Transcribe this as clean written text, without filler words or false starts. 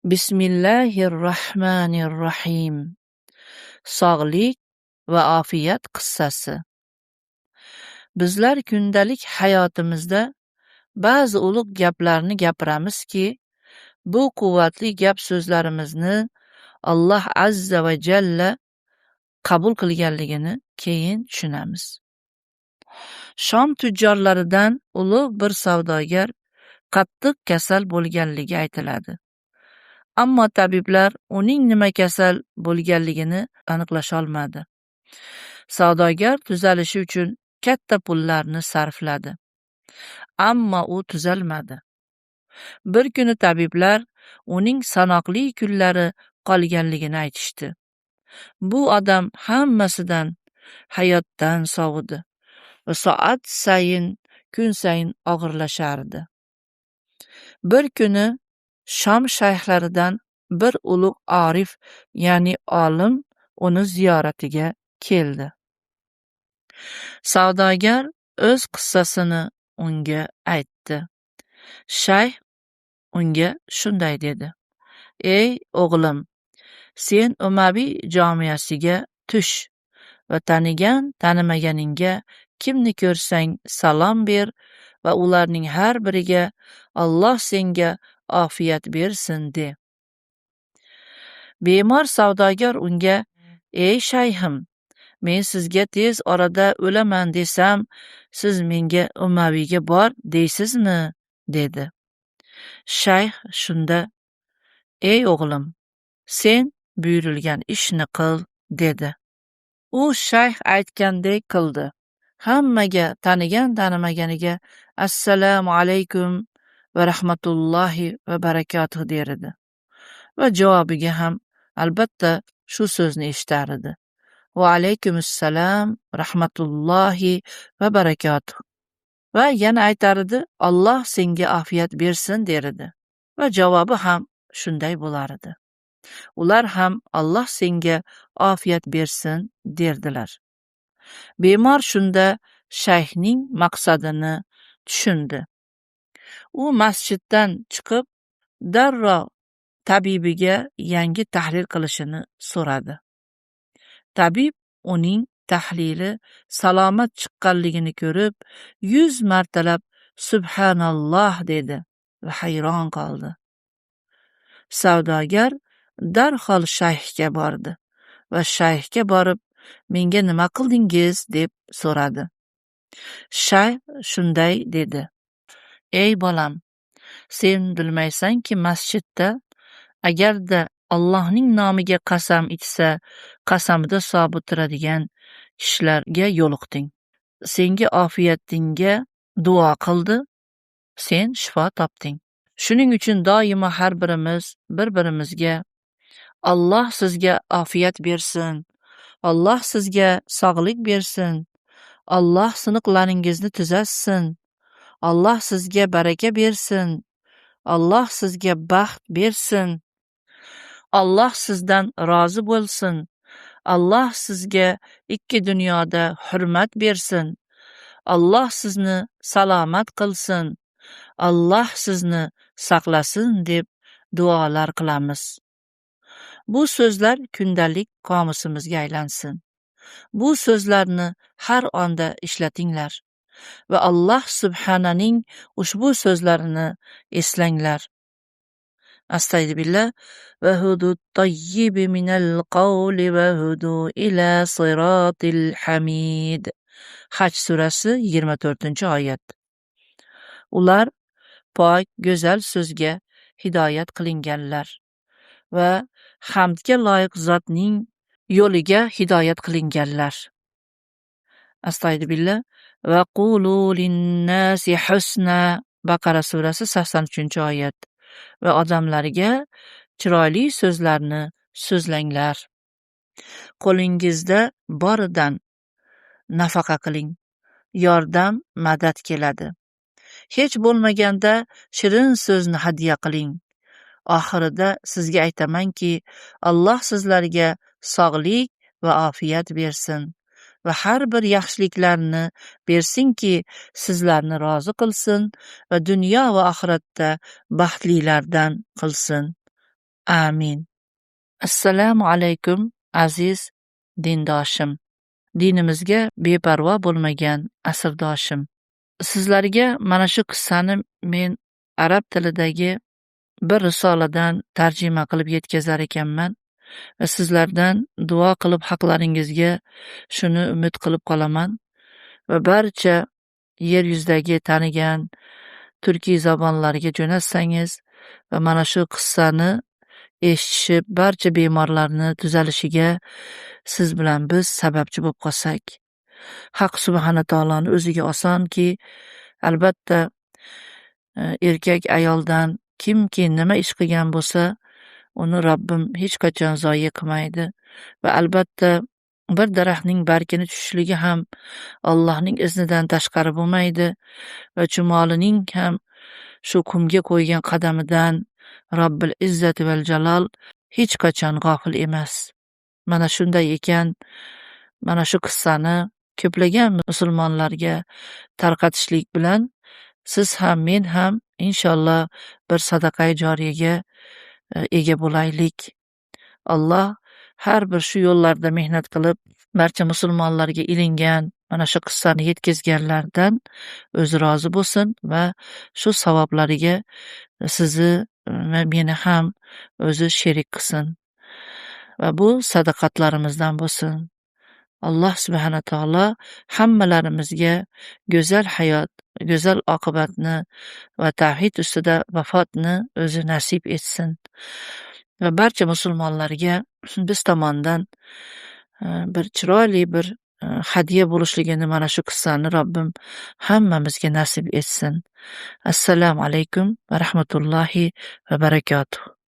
Bismillahir Rohmanir Rohim. Sog'lik va ofiyat qissasi. Bizlar kundalik hayotimizda ba'zi ulug' gaplarni gapiramizki, bu quvvatli gap so'zlarimizni Alloh azza va jalla qabul qilganligini keyin tushunamiz. Shom tujjorlaridan ulug' bir savdogar qattiq kasal bo'lganligi aytiladi. Ammo tabiblar uning nima kasal bo'lganligini aniqlasholmadi. Savdogar tuzalishi uchun katta pullarni sarfladi. Ammo u tuzalmadi. Bir kuni tabiblar uning sanoqli kunlari qolganligini aytishdi. Bu odam hammasidan, hayotdan sovidi va soat sayin, kun sayin og'irlashardi. Bir kuni Shom shayxlaridan bir ulug' orif, ya'ni olim uni ziyoratiga keldi. Savdogar o'z qissasini unga aytdi. Shayx unga shunday dedi: "Ey o'g'lim, sen Umaviy jomiyasiga tush va tanigan, tanimaganingga kimni ko'rsang salom ber va ularning har biriga Alloh senga ofiyat bersin de." Bemor savdogar unga: "Ey shayxim, men sizga tez orada o'laman desam, siz menga Umaviyga bor deysizmi?" dedi. Shayx shunda: "Ey o'g'lim, sen buyurilgan ishni qil" dedi. U shayx aytgandek qildi. Hammaga, tanigan tanimaganiga "Assalomu alaykum va rahmatullohi va barakatuh" der edi. Va javobiga ham albatta shu so'zni eshitar edi: "Va alaykumussalom rahmatullohi va barakatuh." Va yana aytar edi: "Alloh senga ofiyat bersin" der edi. Va javobi ham shunday bo'lar edi. Ular ham "Alloh senga ofiyat bersin" derdilar. Bemor shunda shayxning maqsadini tushundi. U masjiddan chiqib, darrov tabibiga yangi tahlil qilishini so'radi. Tabib uning tahlili salomat chiqqanligini ko'rib, 100 martalab "Subhanalloh" dedi va hayron qoldi. Savdogar darhol shayxga bordi va shayxga borib, "Menga nima qildingiz?" deb so'radi. Shayx shunday dedi: "Ey bolam, sen bilmaysanki, masjidda agarda Allohning nomiga qasam ichsa, qasamida sobit turadigan kishilarga yo'liqding. Senga ofiyatingga duo qildi, sen shifo topding. Shuning uchun doimo har birimiz bir-birimizga Alloh sizga ofiyat bersin, Alloh sizga sog'lik bersin, Alloh siniqlaringizni tuzatsin, Alloh sizga baraka bersin, Alloh sizga baxt bersin, Alloh sizdan rozi bo'lsin, Alloh sizga ikki dunyoda hurmat bersin, Alloh sizni salomat qilsin, Alloh sizni saqlasin" deb duolar qilamiz. Bu so'zlar kundalik qomusimizga aylansin. Bu so'zlarni har onda ishlatinglar va Alloh subhananing ushbu so'zlarini eslanglar. Astag'firullah. Va hudu tayyibi minal qawli va hudu ila siratil hamid. Haj surasi 24-oyat. Ular pok, go'zal so'zga hidoyat qilinganlar va hamdga loyiq zotning yo'liga hidoyat qilinganlar. Astag'firullah. Va qulu linnasi husna. Baqara surasi 83-oyat. Va odamlarga chiroyli so'zlarni so'zlanglar. Qo'lingizda boridan nafaqa qiling. Yordam, madad keladi. Hech bo'lmaganda shirin so'zni hadya qiling. Oxirida sizga aytamanki, Alloh sizlarga sog'lik va ofiyat bersin va har bir yaxshiliklarni bersinki, sizlarni rozi qilsin va dunyo va oxiratda baxtlilardan qilsin. Amin. Assalomu alaykum, aziz dindoshim. Dinimizga beparvo bo'lmagan asrdoshim. Sizlarga mana shu qissani men arab tilidagi bir risoladan tarjima qilib yetkazar ekanman va sizlardan duo qilib haqlaringizga shuni umid qilib qolaman va barcha yer yuzidagi tanigan turkiy zabonlarga jo'natsangiz va mana shu qissani eshitishib barcha bemorlarni tuzalishiga siz bilan biz sababchi bo'lib qolsak. Haq subhana taoloni o'ziga osonki, albatta erkak ayoldan kimki nima ish qilgan bo'lsa, uni Robbim hech qachon zoyi qilmaydi va albatta bir daraxtning bargini tushishligi ham Allohning iznidan tashqari bo'lmaydi va chumolining ham shu qumga qo'ygan qadamidan Robbil izzati val jalol hech qachon g'ofil emas. Mana shunday ekan, mana shu qissani ko'plagan musulmonlarga tarqatishlik bilan siz ham, men ham inshaalloh bir sadaqai joriyaga ega bo'laylik. Alloh har bir shu yo'llarda mehnat qilib, barcha musulmonlarga ilingan mana shu qissani yetkazganlardan o'zi rozi bo'lsin va shu savoblariga sizni va meni ham o'zi sherik qilsin va bu sadaqatlarimizdan bo'lsin. Alloh subhana taolo hammalarimizga go'zal hayot, go'zal oqibatni va tavhid ustida vafotni o'zi nasib etsin. Va barcha musulmonlarga biz tomondan bir chiroyli bir hadya bo'lishligini mana shu qissani Robbim hammamizga nasib etsin. Assalomu alaykum va rahmatullohi va barakatuh.